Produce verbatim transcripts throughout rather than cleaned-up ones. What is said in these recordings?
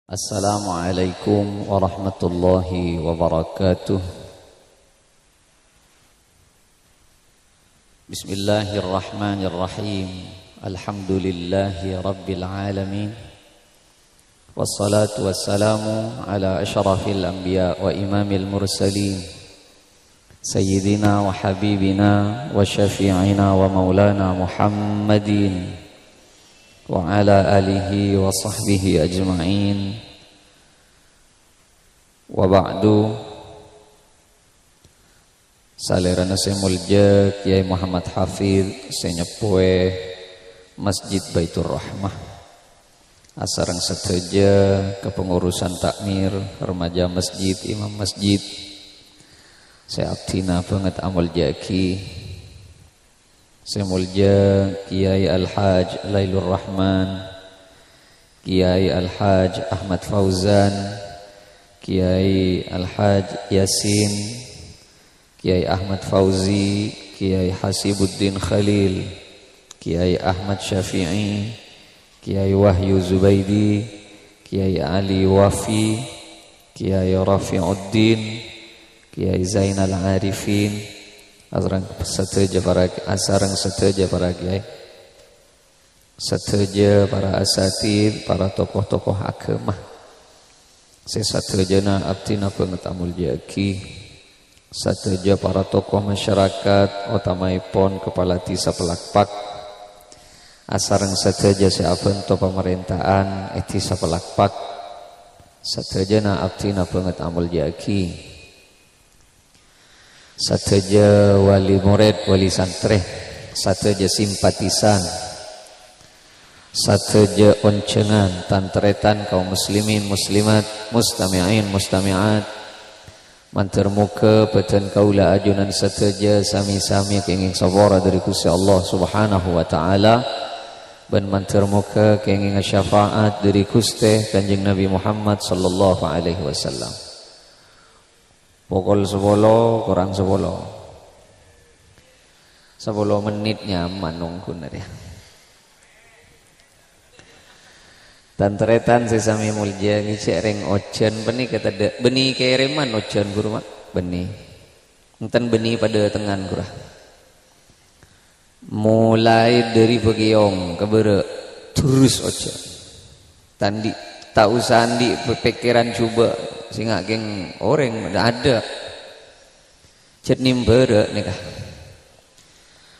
Assalamualaikum warahmatullahi wabarakatuh. Bismillahirrahmanirrahim. Alhamdulillahi rabbil alamin. Wassalatu wassalamu ala asyrafil anbiya wa imamil mursalin, sayyidina wa habibina wa syafi'ina wa maulana Muhammadin, wa ala alihi wa sahbihi ajma'in. Wa ba'du. Salèrana sè molja Kyai Muhammad Hafid sè nyeppowè Masjid Baitur Rahmah, asareng sadhâjâ kepengurusan takmir, remaja masjid, imam masjid, sè abdhina bângèt amolja'aghi. Sè molja Kyai Al-Hajj Lailur Rahman, Kyai Al-Hajj Ahmad Fauzan, Kyai Al-Hajj Yasin, Kyai Ahmad Fauzi, Kyai Hasibuddin Khalil, Kyai Ahmad Syafi'i, Kyai Wahyu Zubaidi, Kyai Ali Wafi, Kyai Rafiuddin, Kyai Zainal Arifin, asareng sadhâjâ para, asareng sadhâjâ para kyai, sadhâjâ para asatidz, para tokoh-tokoh agama, sè sadhâjâna abdhina bângèt amolja'aghi, sadhâjâ para tokoh masyarakat, otamaèpon Kepala Dhisa Pelakpak, asareng sadhâjâ sè abhânto pamarènta'an è Dhisa Pelakpak, sadhâjâna abdhina bângèt amolja'aghi. Sadhâjâ wali morèd, wali santrè, sadhâjâ simpatisan, sadhâjâ onjhângan, tan-tarètan, kaum muslimin, muslimat, mustami'in, mustami'at, mandhâr moghâ bhâdhân kaulâ ajunan sadhâjâ sami-sami kèngèng sapora dhâri Ghustè Allah Subhanahu wa Ta'ala, bân mandhâr moghâ kèngènga syafaat dhâri Ghustè Kanjeng Nabi Muhammad sallallahu alaihi wasallam. Pokol sapolo korang sapolo. Sapolo mennit nyaman nongghuna rèya. Tan-tarètan sè sami molja, ngèjhâk rèng ojhân panèka tadâ' bânnè kèrèman ojhân, Ghuru, ma'? Bânnè. Enten bânnè padâtengan, Ghuru. Molaè dhâri Bâkèyong ka bârâ', terros ojhân. Ta' andi', ta' osa andi' pè-, pèkkèran jhubâ', sènga' kèng orèng adâ'. Jhât nèmbârâ' nèka.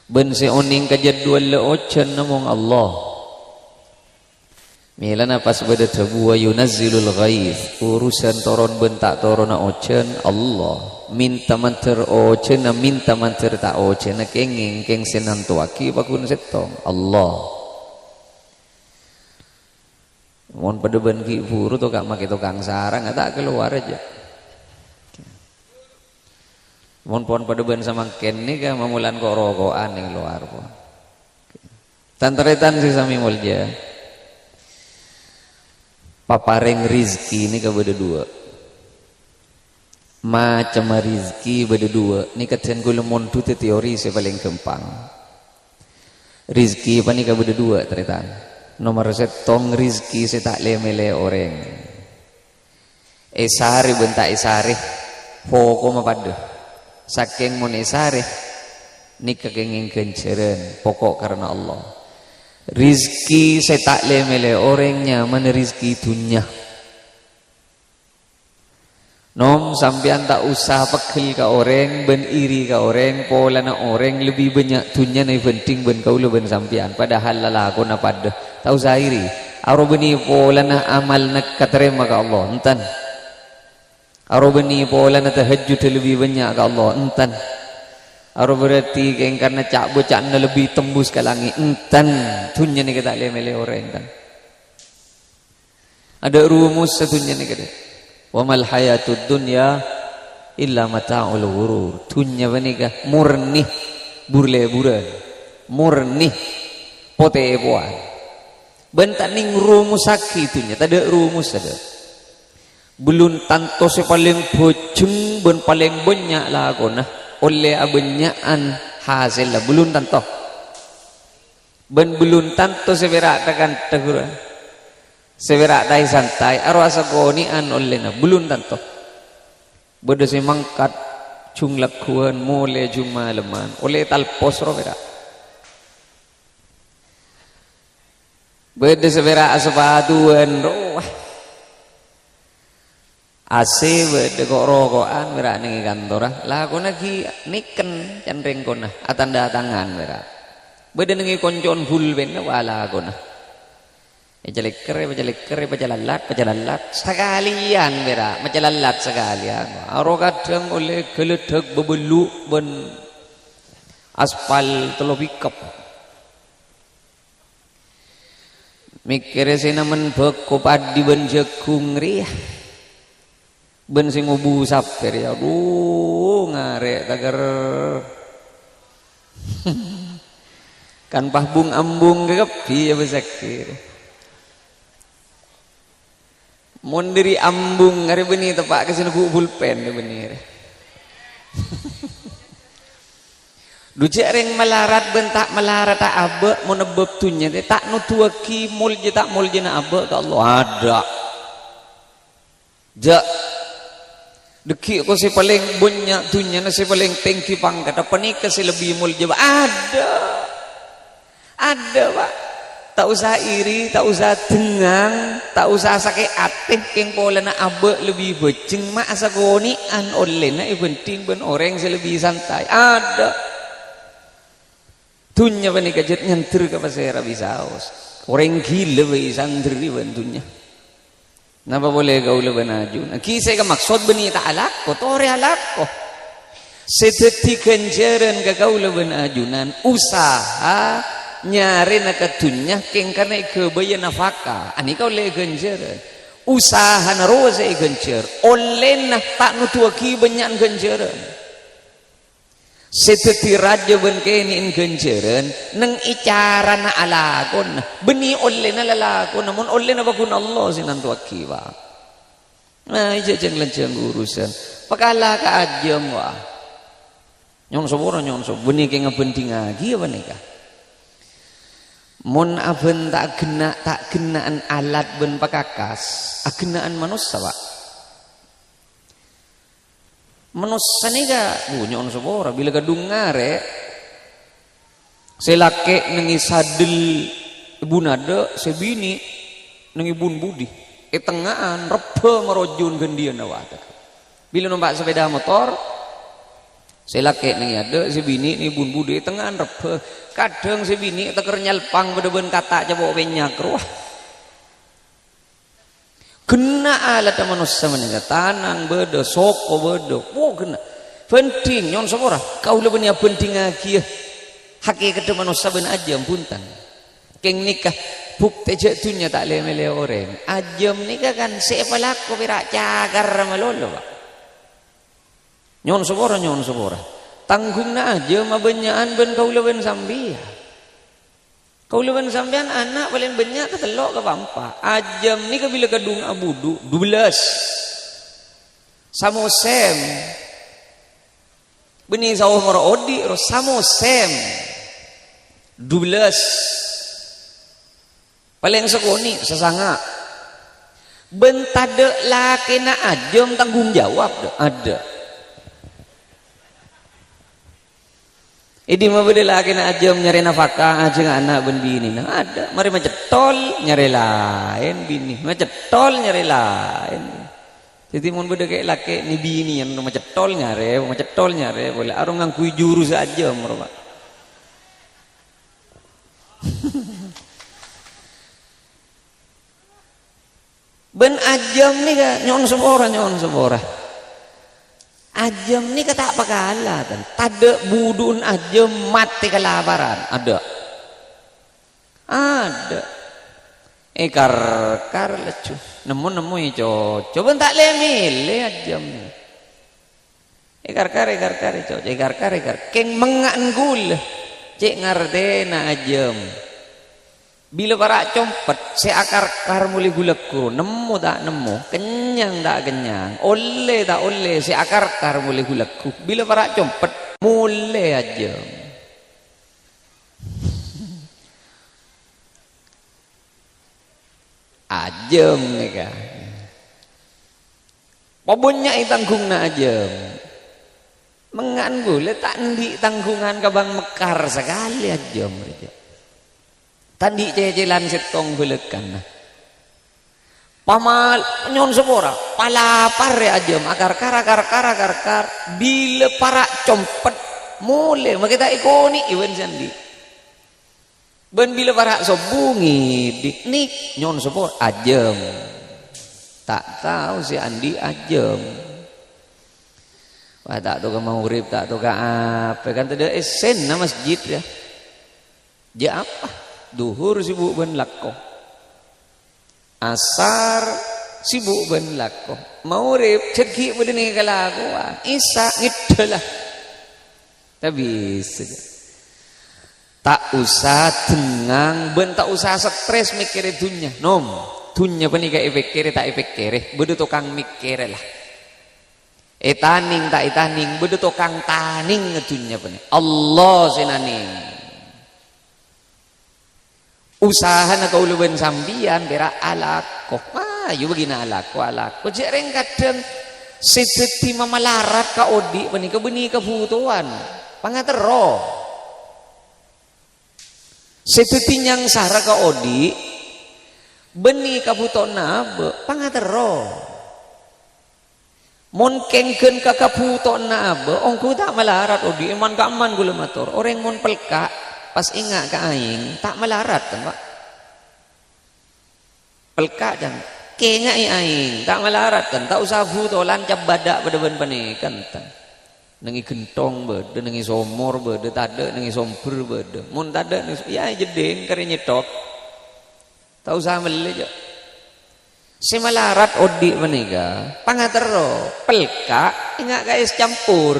Bân sè onèng ka jadwalla ojhân namong Allah. Mèlana pas bâdâ dhâbu, "Wa yunazzilul ghaits," urusan toron bân ta' toronna ojhân, Allah. Mènta mandhâr ojhânna, mènta mandhâr ta' ojhânna, kèngèng, kèng sè nantowaghi paghun sèttong, Allah. Mon padâ bân ghi' buru to ka' makè tokang sarang, ta' kalowar jâ. Mon pon padâ bân samangkèn nèka mamolan ko'-roko'an neng lowar pon. Tan-tarètan sè samè molja. Paparèng rizki nèka bâdâ duwâ'. Macemma rizki bâdâ duwâ'. Nèka dhân kaulâ mondhudhâ teori sè palèng ghâmpang. Rizki panèka bâdâ duwâ', tarètan. Nomer sèttong, rizki sè ta' lè-mèlè orèng. Èsarè bân ta' èsarè, hokomma padâ. Sakèng mon èsarè, nèka kèngèng ghânjhârân poko' karana Allah. Rizki sè ta' lè-mèlè orèng nyamana rizki dhunnya. Nom, sampèyan ta' osa peggel ka orèng bân iri ka orèng, polana orèng lebbi bânnya' dhunnyana èbhânding bân kaulâ bân sampèyan, padahal lalakonna padâ. Ta' osa iri. Aro bânnè polana amalna katarèma ka Allah, enten. Aro bânnè polana tahajjudda lebbi bânnya' ka Allah, enten. Aro berarti kèng karna ca'-bâca'anna lebbi tembus ka langngè', enten. Dhunnya nèka ta' lè-mèlè orèng, enten. Adâ' rumus sadhunnya nèka, dâ'. "Wa mal hayatud dunya illa mata'ul ghurur." Dhunnya panèka murni bur-lèburân, murni potè-powan. Bân ta' nèng rumusaghi dhunnya, tadâ' rumus, tadâ'. Bellun tanto sè palèng bhâjheng bân palèng bânnya' lakona, ollè abânnya'an hasèlla, bellun tanto. Bân bellun tanto sè pèra' tha-kantha ghuru. Sè pèra' taè-santaè, arowa sakonè'an ollèna, bellun tanto. Bâdâ sè mangkat jhung lagghuwân, molè jhung malemman, ollè talpos rowa pèra'. Bâdâ sè pèra' asapatuwân rowa. Asè bâdâ ko'-roko'an pèra' neng è kantorra, lakona ghi' nèken can rèng kona, atanda tangan pèra'. Bâdâ neng è konco'en bulpenna, wa lakona. Ècalèkker, èpacalèkker, èpacalallat, pacalallat. Sakalèyan pèra', macalallat sakalèyan. Aro kadhâng ollè ghâlâdhâk bâbâllu' bân aspal tello pickup. Mèkkèrè sè namen bhâko paddhi bân jhâghung rèya. Bân sè ngobu sapè rèya, adhu, ngarè' taker. Kan pabung-ambung kabbhi ya, Bos Sakir. Mon dhâri ambung, arè bânnè teppa' ka sè negghu' bulpen, bânnè arè. Dhu jhâ' rèng malarat bân ta' malarat abâ', mon ebbâb dhunnya, ta' noduwâghi molja ta' moljana abâ' ka Allah. Adâ'. Jhâ'. Dâggi' ko sè palèng bânnya' dhunnyana, sè palèng tèngghi pangkaddhâ, panèka sè lebbi molja, Pak. Adâ'. Adâ', Pak. Ta' osa iri, ta' osa dengngang, ta' osa sakè' atè, kèng polana abâ' lebbi bhâjheng, ma' sakonè'an ollèna èbhândhing bân orèng sè lebbi santaè. Adâ'. Dhunnya panèka jhât nyandher ka pasèra bisaos. Orèng ghilâ bhâi sandherri bân dhunnya. Napa polè kaulâ bân ajunan? Ghi' sè èkamaksod bânnè ta' alako, torè alako. Sè dhâddhi ghânjhârân ka kaulâ bân ajunan, usaha nyarèna ka dhunnya kèng karna èghâbâyâ nafaka. Anèka ollè ghânjhârân. Usahana rowa sè èghânjhâr. Ollèna ta' noduwâghi bânnya'an ghânjhârân. Sè dhâddhi rajâ bân kènè'en ghânjhârân, neng è carana alakona, bânnè ollèna lalakona, mon ollèna paggun Allah sè nantowaghi, Pak. Nah, ijâ jâng-lanjâng urusan. Pakala ka ajâm, wah. Nyo'on sapora, nyo'on sapora. Bânnè kèng abhândhingaghi ya panèka. Mon abhân ta' ghenna', ta' ghenna'an alat bân pakakas, aghenna'an manossa, Pak. Manossa nèka, bu, nyo'on sapora, bilâ kadhung ngarè', sè lakè' neng è sadel è bun adâ', sè binè' neng è bun budi, è tengnga'an, rebbhâ marojjhun ghândhiyânna watè. Bilâ nompa' sapèda motor, sè lakè' neng è adâ', sè binè' neng è bun budi, è tengnga'an rebbhâ. Kadhâng sè binè' tèkèr nyalpang padâ bân kata' capo' pènyak rowa. Ghenna' alatta manossa panèka, tanang bâdâ, soko bâdâ, wo ghenna'. Bhândhing, nyo'on sapora, kaulâ bânnè abhândhingaghi, ya. Hakèkaddhâ manossa bân ajâm, bhunten. Kèng nèka, buktè jhâ' dhunnya ta' lè-mèlè orèng. Ajâm nèka kan sè èpalako pèra' cakarra malolo, Pak. Nyo'on sapora, nyo'on sapora. Tangghungnga ajâm abânnya'an bân kaulâ bân sampèyan. Kaulâ bân sampèyan ana' palèng bânnya' katello' ka pa'-empa'. Ajâm nèka bilâ kadhung abudhu, dubellâs. Samosèm. Bânnè saomor odi' ro, samosèm. Dubellâs. Palèng sakonè', sasanga'. Bân tadâ' lakèna ajâm tangghung jawab, dâ', adâ'. È dimma bâdâ lakèna ajâm nyarè nafaka ajhângnga ana' bân binèna? Adâ'. Marè macèttol, nyarè laèn binè. Macèttol, nyarè laèn. Dhâddhi, mon bâdâ kè-, lakè' nè binèyan, macèttol nyarè, macèttol nyarè, polè aro ngangghuy jurus ajâm, ro, Pak. Bân ajâm nèka, nyo'on sapora, nyo'on sapora. Ajâm nèka ta' pakala, ten. Tadâ' budhu'en ajâm matè kalaparan. Adâ'. Adâ'. Èkar-kar laju. Nemmo-nemmo ècoco. Bân ta' lè-mèlè ajâm nèka. Èkar-kar, èkar-kar, èco-, èkar-kar, èkar-, kèng mengnga'an ghulâ. Cè' ngartèna ajâm. Bilâ para' compet, sè akar-kar molè ghulâ ghuru, nemmo ta' nemmo, kennyang ta' kennyang, ollè ta' ollè, sè akar-kar molè ghulâ ghu-, bilâ para' compet, molè ajâm. Ajâm nèka. Pabânnya'è tangghungnga ajâm. Mènga'an ghulâ ta' andi' tangghungan ka bâng mekkar sakalè ajâm rèya. Ta' andi' cècèlan sèttong bâlâkana. Pamal-, nyo'on sapora, palapar rèya ajâm, akar-kar, akar-kar, akar-kar, bilâ para' compet, molè, makè ta' èkonè'è bân sè andi'. Bân bilâ para' sobbhu ngèdhing, nèk, nyo'on sapora, ajâm. Ta' tao sè andi' ajâm. Wah, ta' toka maghrib, ta' toka apa, kan tadâ' essèna masjid ya. Jâ' apa? Dhuhur sibuk bân lako. Asar sibuk bân lako. Maghrib jâggi' bâdâ nèka lakowan. Isya ngèddhâ la. Ta' bisa. Ta' osa dengang bân ta' osa stres mèkkèrè dhunnya. Nom, dhunnya panèka èpèkkèrè ta' èpèkkèrè. Bâdâ tokang mèkkèrè la. Ètanèng ta' ètanèng, bâdâ tokang tanèngnga dhunnya panèka. Allah sè nanèng. Usahana kaulâ bân sampèyan pèra' alako. Ayo bâgina alako, alako. Jâ' rèng kadhâng sè dhâddhi mamalarat ka odi' panèka bânnè kabhutowan. Pangaterro. Sè dhâddhi nyangsara ka odi' bânnè kabhutowanna abâ', pangaterro. Mon kèngghân ka kabhutowanna abâ', ongghu ta' malarat odi', èman-ka'emman kaulâ mator. Orèng mon pelka', pas enga' ka aèng, ta' malarat, kan, Pak? Pelka', can. Kènga'è aèng, ta' malarat, kan? Ta' osa bhutowan, cabâdâ' padâ bân panèka, enten. Neng è ghentong bâdâ, neng è somor bâdâ, tadâ' neng è sombher bâdâ. Mon tadâ' neng, ya, jhedhing karè nyèthok. Ta' osa mellè, jâ'. Sè malarat odi' panèka, pangaterro, pelka', enga' ka es campur.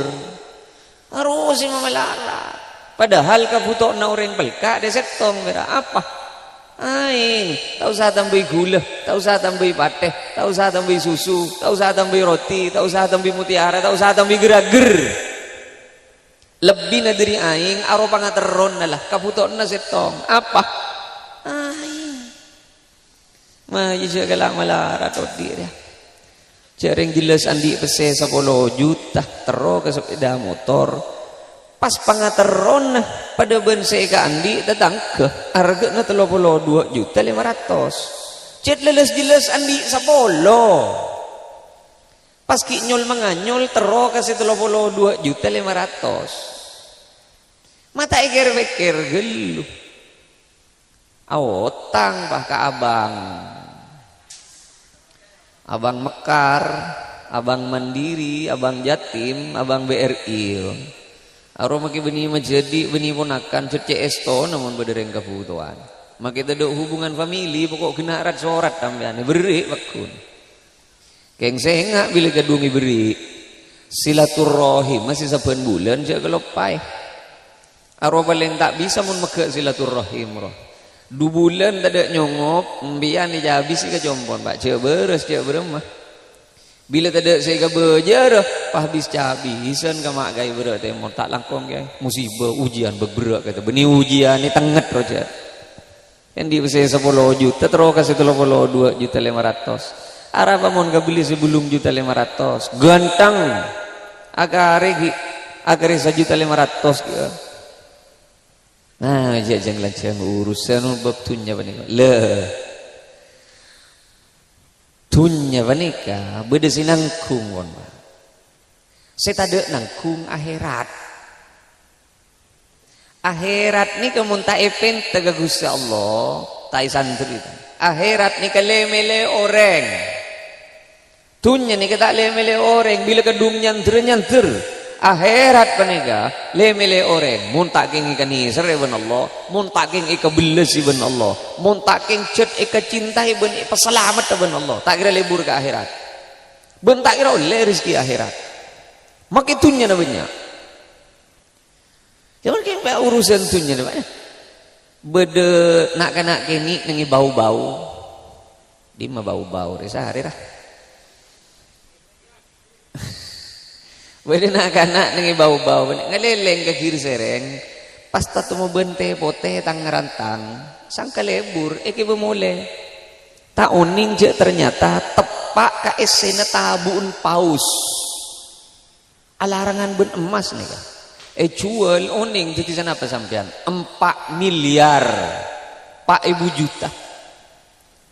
Aro sè mamalarat. Padahal kabhutowanna orèng pelka' dhâ' sèttong, pèra'. Apa? Aèng. Ta' osa tambâi ghulâ, ta' osa tambâi patè, ta' osa tambâi susu, ta' osa tambâi roti, ta' osa tambâi mutiara, ta' osa tambâi ghârâghèr. Lebbina dhâri aèng, aro pangaterrona la, kabhutowanna sèttong. Apa? Aèng. Ma, iyâ jâ' ghellâ' malarat odi' rèya. Jâ' rèng jelas andi' pèssè sapolo juta, terro ka sepeda motor. Pas pangaterrona padâ bân sè èkaandi' tatangghâ, arghâna tello polo dua juta lèma ratos. Cèt lèles-jelas andi' sapolo. Pas ghi' nyol-manganyol terro ka sè tello polo dua juta lèma ratos. Ma' ta' èkèr-pèkkèr ghâllu. Aotang, pas, ka abang. Abang Mekar, Abang Mandiri, Abang Jatim, Abang B R I. Aro makè bânnè majhâdhi', bânnè ponakan, cè' èstona mon bâdâ rèng kabhutowan. Makè tadâ' hubungan famili, poko' ghenna' rat-sorat sampèyan, èberri' pagghun. Kèng sènga' bilâ kadhung èberri'. Silaturrahim masih sabbhân bulân jâ' kaloppaè. Aro palèng ta' bisa mon megghâ' silaturrahim, ro. Du bulân tadâ' nyongop, empèyan ècabisi ka compo'na, Pak, jâ' bârâs, jâ' bârâmma. Bilâ tadâ' sè èkabâjârâ, pas bis-cabisan ka ma' kaè bârâ' tèmor, ta' langkong, Kèyaè. Musibâ, ujian, bâk-bârâ' kata. Bânnè ujian, è tengnget, ro, jâ'. Andi' pèssè sapolo juta, terro ka sè tello polo dua juta lèma ratos. Arapa mon kabelli sè bellum juta lèma ratos? Ghântheng. Akarè ghi', akarè sajuta lèma ratos ghi'. Nah, jhâ' jhâng-lanjhâng urusan bab dhunnya panèka. Lè. Dhunnya panèka bâdâ sè nangghung, pon, Pak. Sè tadâ' nangghung akhèrat. Akhèrat nèka mon ta' èpènta ka Ghustè Allah, ta' èsandher. Akhèrat nèka lè-mèlè orèng. Dhunnya nèka ta' lè-mèlè orèng, bilâ kadhung nyandher-nyandher. Akhèrat panèka lè-mèlè orèng, mon ta' kèng èkanèserrè bân Allah, mon ta' kèng èkabellâsi bân Allah, mon ta' kèng jhât èkacintaè bân èpasalamettâ bân Allah, ta' kèra lebur ka akhèrat. Bân ta' kèra ollè rejhekkè akhèrat. Makè dhunnyana bânnya'. Yâ, mangkèn bâ' urusan dhunnya, Pak, yâ. Bâdâ na'-kana' kènè' neng è bau-bau. Dimma bau-bau, rè, sarè, ra. Bâdâ na'-kana' neng è bau-bau, ngalèlèng ka ghi' sèrèng. Pas tatemmo bântè potè tang-rantang, sangka lebur, èkèbâ molè. Ta' onèng jhâ' ternyata teppa' ka essèna tabu'en paus. Alarangan bân emmas nèka. Èjhuwâl onèng dhâddhi sanapa sampèyan? Empa' miliar. Pa' èbu juta.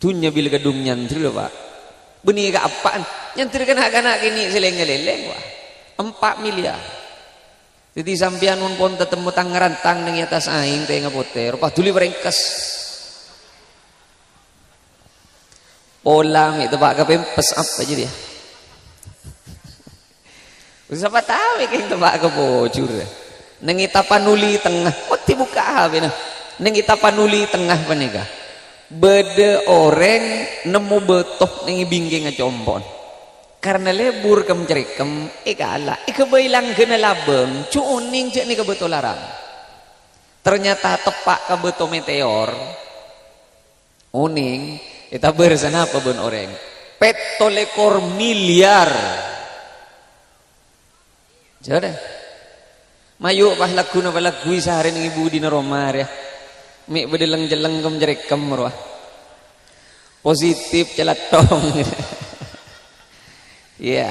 Dhunnya bilâ kadhung nyandra, Pa'. Bânnè ka eppa'en. Nyandra kana'-kana' kènè' sè lèng-ngalèlèng, Pa'. Empa' miliar. Dhâddhi sampèyan mon pon tatemmo tang-ngarantang neng è attas aèng tènga potè, ropa dhuli parèngkes. Pola mè' teppa' ka pèmpes apa jârèya? Sapa tao kèng teppa' ka pojhur. Neng è Tapanuli Tengnga, mesti bukka' H P-na. Neng è Tapanuli Tengnga panèka. Bâdâ orèng nemmo bâto neng è bingkèngnga compo'na. Karna lebur kem-carekem, èkala', èghâbây langghâna labâng, jhâ' onèng jhâ' nèka bâto larang. Ternyata teppa' ka bâto meteor. Onèng, ètabâr sanapa bân orèng? Pètto lèkor miliar. Jârèya. Mayu' pas lagghuna palagguwi sarèna è budina roma rèya. Mè' bâdâ leng-celleng kem-carekem rowa. Positif calattong. Iyâ.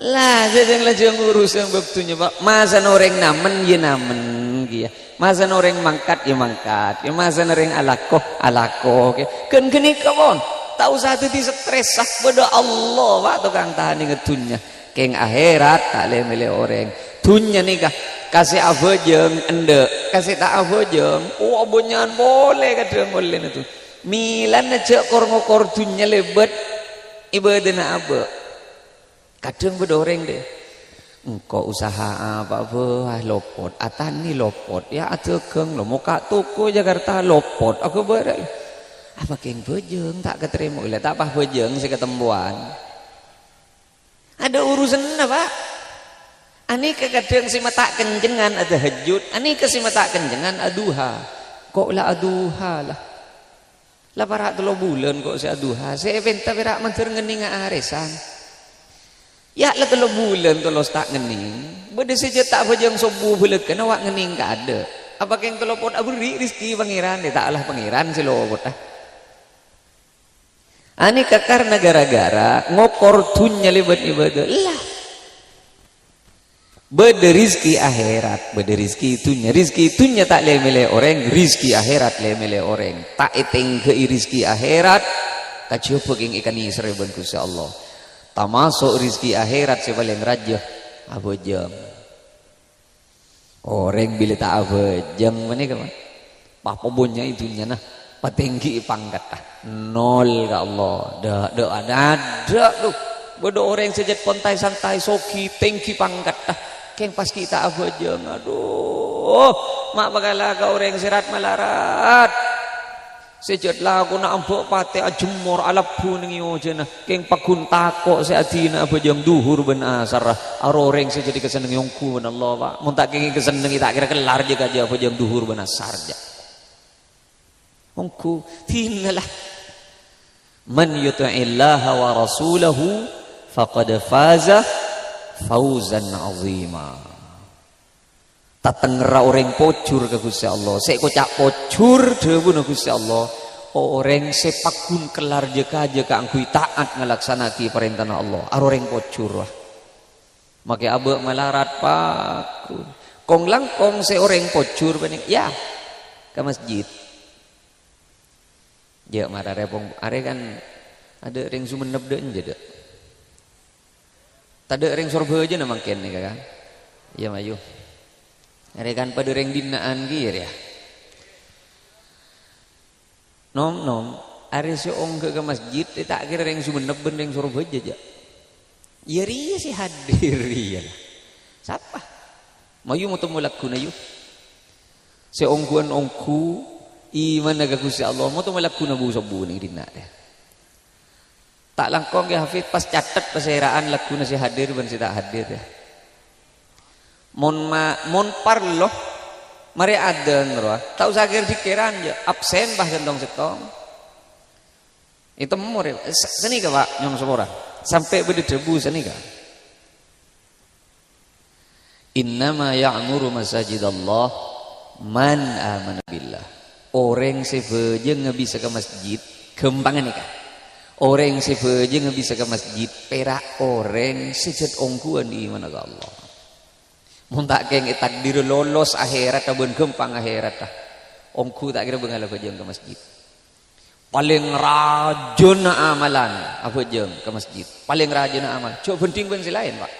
La, jhâjhâng lajâng urusan bab dhunnya, Pa'. Masana orèng namen, ya namen, kèya. Masana orèng mangkat, ya mangkat. Ya masana orèng alako, alako, kèya. Ghân ghânèka, pon. Ta' osa dhâddhi stressa. Bâdâ Allah, Pa', tokang tanènga dhunnya. Kèng akhèrat, ta' lè-mèlè orèng. Dhunnya nèka, ka sè abhâjâng, endâ'. Ka sè ta' abhâjâng, oh, abânnya'an polè kadhâng ollèna tu. Milana jhâ' kor-ngokor dhunnya lèbât, ibâdâna abâ'. Kadhâng bâdâ orèng, dâ', "Engko' usaha apa bâ, ah, lopot, atanè lopot, ya, adhâghâng, lo, mokka' toko Jakarta lopot, aghâbây rè." Apa kèng bhâjâng ta' katarèma, la ta' pas bhâjâng sè katempowan. Adâ' urusanna, Pa'. Anèka kadhâng sè mata' kencengan adhâhajjud, anèka sè mata' kencengan aduha. Ko' la aduha, la. La para' tello bulân ko' sè aduha, sè èpènta pèra' mandhâr ngennènga arèsan. Ya', la tello bulân tolos ta' ngennèng, bâdâ sè jhâ' ta' bhâjâng sobbhu bhâlâghânna wa' ngennèng kaadâ'. Apa kèng tello pot aberri' rejhekkè Pangèran, ya ta' Allah Pangèran sè lopot, ah. Anèka karna ghârâ-ghârâ ngokor dhunnya lèbât ibâdâ. Ella. Bâdâ rejhekkè akhèrat, bâdâ rejhekkè dhunnya. Rejhekkè dhunnya ta' lè-mèlè orèng, rejhekkè akhèrat lè-mèlè orèng. Ta' ètèngghâ'i rejhekkè akhèrat, kajhâbhâ kèng èkanèserrè bân Ghustè Allah. Tamaso' rejhekkè akhèrat sè palèng rajâ, abhâjâng. Orèng bilâ ta' abhâjâng panèka, Pa'. Papabânnya'è dhunnyana, patèngghî'è pangkatta. Nol ka Allah. Dâ', dâ', adâ', adâ', dhu. Bâdâ orèng sè jhât pontai-santai, soghi, tèngghî pangkatta. Kèng pas ghi' ta' abhâjâng, adhu. Ma' pakala ka orèng sè rat-malarat. Sè jhât lakona amba' patè ajemmor alabbhu neng è ojhâna. Kèng paggun tako' sè adina abhâjâng dhuhur bân asar. Aro orèng sè jhât èkasennengngè ongghu bân Allah, Pa'. Mon ta' kèngèng èkasennengngè, ta' kèra kellar jâ' kajâ abhâjâng dhuhur bân asar, jâ'. Ongghu, dinala. "Man yuti'illaha wa rasulahu faqad faza fauzan azima." Tatengngerra orèng pojhur ka Ghustè Allah. Sè èkoca' pojhur dhâbuna Ghustè Allah, orèng sè paggun kellar jâ-kajâ kaangghuy ta'at ngalaksana'aghi parèntana Allah. Aro orèng pojhur, wa. Makè aba' malarat paggun. Kong-langkong sè orèng pojhur panèka, ya, ka masjid. Jâ' mara rèpong, arè kan adâ' rèng Songennep dâ' enjâ', dâ'. Tadâ' rèng Sorbhâjâna mangkèn nèka, kan? Iyâ, mayu. Arè kan padâ rèng dina'an kèya, rèya. Nom-nom, arè sè ongghâ ka masjid, ta' kèra rèng Songennep bân rèng Sorbhâjâ, jâ'. Iyâ rèya sè hadir, iyâ. Sapa? Mayu moto-moto lagghuna, yu. Sè ongghuwân ongghu, imanna ka Ghustè Allah, moto-moto lagghuna bu-sobbu nèng dinna', rèya. Ta' langkong, yâ, Hafid, pas catet pasèra'an lagghuna sè hadir bân sè ta' hadir, yâ. Mon ma-, mon parlo, marè adzan rowa. Ta' osa kèr-dikèran, yâ. Absèn, bâ, ghântong sèttong. Ètemmo rè, sa-, sanèka, Pa', nyo'on sapora. Sampè' bâdâ dhâbu sanèka. "Innama ya'muru masajidallah man amana billah." Orèng sè bhâjângnga bisa ka masjid, ghâmpangnga nèka. Orèng sè bhâjângnga bisa ka masjid, pèra' orèng sè jhât ongghuwân imanna ka Allah. Mon ta' kèng ètakdira lolos ahèratta bân ghâmpang ahèratta, ongghu ta' kèra bângalla abhâjâng ka masjid. Palèng rajâna amalan abhâjâng ka masjid. Palèng rajâna amal. Jhâ' bhândhing bân sè laèn, Pak.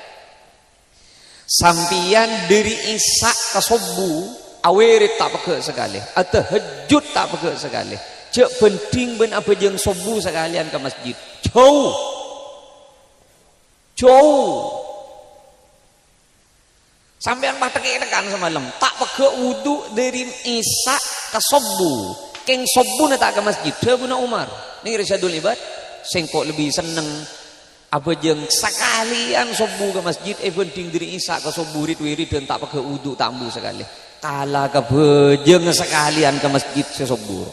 Sampèyan dhâri Isya' ka Sobbhu, awèrèt ta' pegghâ' sakalè. Atahajjud ta' pegghâ' sakalè. Jhâ' bhândhing bân abhâjâng Sobbhu sakalèyan ka masjid. Jhâu. Jhâu. Sampèyan pas tèkè-tèkè'an samalem, ta' pegghâ' wudu dhâri Isya' ka Sobbhu. Kèng Sobbhuna ta' ka masjid. Dhâbuna Umar, "Nèng Riyadul Ibad, sèngko' lebbi senneng abhâjâng sakalèyan Sobbhu ka masjid èbhândhing dhâri Isya' ka Sobbhu rit-wiridan ta' pegghâ' wudu ta' ambu sakalè. Kala ka bhâjâng sakalèyan ka masjid sè Sobbhu."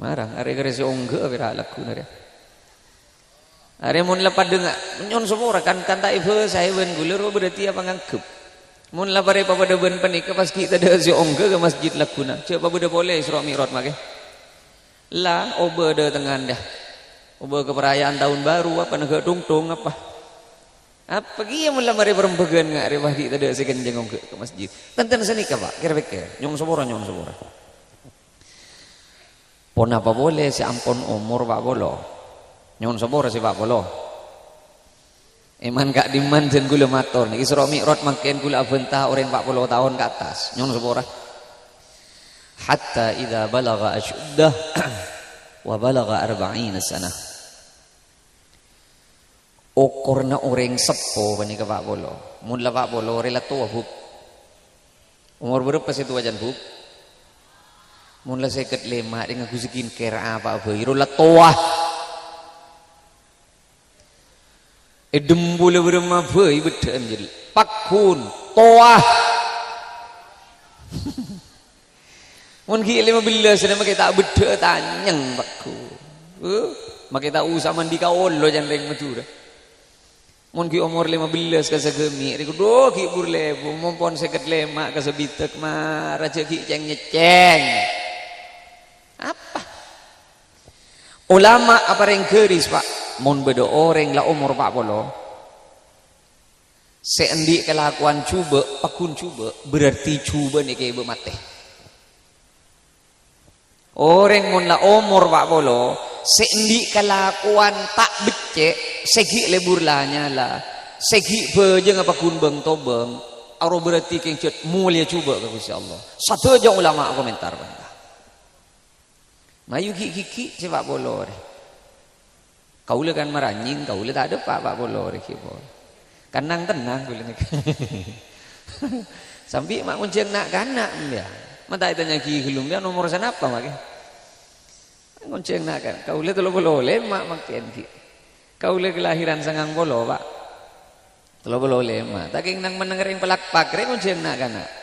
Mara, arè karè sè ongghâ pèra' lagghuna rèya. Arè mon la padâ nga-, nyo'on sapora kan, kan ta' èbhâsaè bân ghulâ, ro berarti apa nganggep. Mon la parè papadâ bân panèka pas ghi' tadâ' sè ongghâ ka masjid lagghuna. Jhâ' pabâdâ polè Isra Mi'raj makè. La, obâ dâtengngan dâ. Obâ ka paraya'an taon baru apa, nèghâ' tongtong apa. Apa kèya mon la marè parembhâghân nga' arè pas ghi' tadâ' sè kenjeng ongghâ ka masjid. Tenten sanèka, Pak, kèr-pèkkèr. Nyo'on sapora, nyo'on sapora. Ponapa polè sè ampon omor pa' polo? Nyo'on sapora sè pa' polo. Èman ka'dimman jhân ghulâ mator nèka, Isra Mi'raj mangkèn ghulâ abhânta orèng pa' polo taon ka attas. Nyo'on sapora. Hatta idza balagha asyuddah wa balagha arba'ina sanah. Okoranna orèng seppo panèka pa' polo. Mon la pa' polo, rè la towa, Bu'. Omor bârâmpa sè towa, jhân, Bu'? Mon la sèket lèma', rè ngangghuy skincare apa'a bhâi, ro la towa. È dhembu la bârâmma bhâi beddhâ'ân, jhâ' pagghun, towa. Mon ghi' lèma bellâs, makè ta' beddhâ tanyèng, pagghun. Eh, makè ta' osa mandi kaolo, can rèng Madhurâ. Mon ghi' omor lèma bellâs ka saghâmi', rè kodhu ghi' bur-lebur, mon pon sèket lèma' ka sabidhâk, mara jhâ' ghi' cèng-nyècèng. Apa? Olama aparèng ghâris, Pak. Mon bâdâ orèng la omor pa' polo, sè andi' kalakowan jhubâ', pagghun jhubâ', berarti jhubâ'na èkèbâ matè. Orèng mon la omor pa' polo, sè andi' kalakowan ta' beccè', sè ghi' lebur la nyala, sè ghi' bhâjângnga pagghun bâng-tobâng, aro berarti kèng jhât molèya jhubâ' ka Ghustè Allah. Sadhâjâ olama akomentar panèka. Mayu ghi'-ghighi' sè pa' polo rè. Kaulâ kan maranyèng, kaulâ ta' dâpa' pa' polo rè ghi' polo. Kan nang-tennang kaulâ nèka. Sambi ma' ngonjhâng na'-kana' mbiya. Ma' ta' ètanya'aghi ghâllu mbiya nomor sanapa makè. Ngonjhâng na'-kana'. Kaulâ tello polo lèma' mangkèn ghi'. Kaulâ kalahiran sangang polo, Pak. Tello polo lèma'. Ta' kèng nang-mennang rèng palakpak rè ngonjhâng na'-kana'.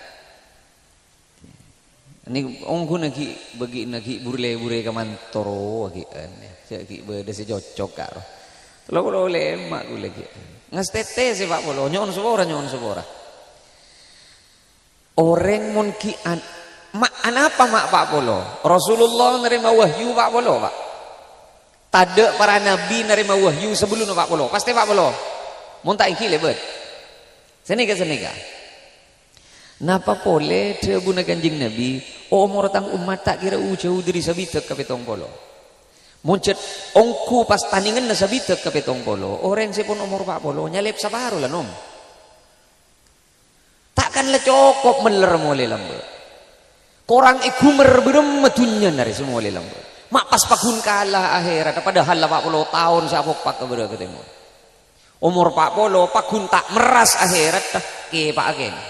Nè, ongghuna ghi' bâgi'na ghi' bur-leburè ka mantoro ghi'ân, ya. Jhâ' ghi' bâdâ sè cocok karo. Tello polo lèma' kaulâ ghi'ân. Ngastètè sè pa' polo, nyo'on sapora, nyo'on sapora. Orèng mon ghi' an-, ma', anapa ma' pa' polo? Rasulullah narèma wahyu pa' polo, Pak. Tadâ' para nabbhi narèma wahyu sabellunna pa' polo. Pastè pa' polo. Mon ta' èngghi lèbât. Sanèka, sanèka. Napa polè dhâbuna Kanjeng Nabi, "Omor tang ommat ta' kèra u-jhâu dhâri sabidhâk ka pèttong polo." Mon jhât ongghu pas tanènganna sabidhâk ka pèttong polo, orèng sè pon omor pa' polo nyalèp saparo la, nom. Ta' kan la cokop mellèr molè lambâ'. Korang èghumèr bârâmma dhunnyana rè sè molè lambâ'. Ma' pas pagghun kala ahèrat, padahal la pa' polo taon sè apokpak ka bârâ' ka tèmor. Omor pa' polo, pagghun ta' merras ahèrat, kèpa'a kènè.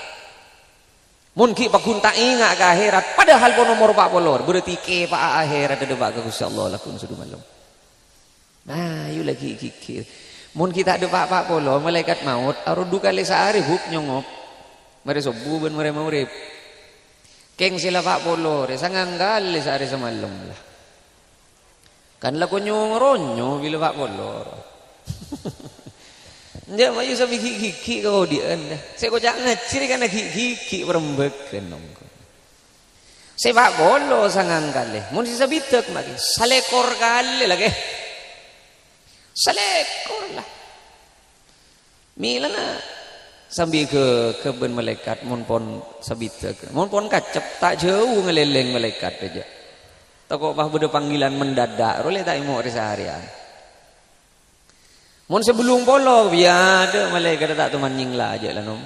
Mon ghi' pagghun ta' enga' ka ahèrat, padahal pon omor pa' polo, berarti kèpa'a ahèrat dâpa' ka Ghustè Allah lagghu' sè dumalem. Nah, ayo lagi gigir. Mon ghi' ta' dâpa' pa' polo, malaèkat maot arowa du kalè saarè, Bu', nyongop. Marè sobbhu bân marè maghrib. Kèng sè la pa' polo rè, sangang kalè saarè samalem la. Kan la konyong-ronyo bilâ pa' polo. Enjâ', mayu sambi ghi'-ghighi' ka odi'ân, dâ. Sè koca' ngajhi rè kan ghi'-ghighi' parembhâghân, nongko. Sè pa' polo sangang kalè. Mon sè sabidhâk ma'è, salèkor kalè la, Kè. Salèkor la. Mèlana sambi ghâghâ bân malaèkat mon pon sabidhâk. Mon pon kacep, ta' jhâu ngalèlèng malaèkat jâ. Tako' pas bâdâ panggilan mendadak, ro lè ta' èmo' rè-sarèyan. Mon sè bâllung polo, biyadâ malaèkat ta' toman nyèngla jâ la, nom.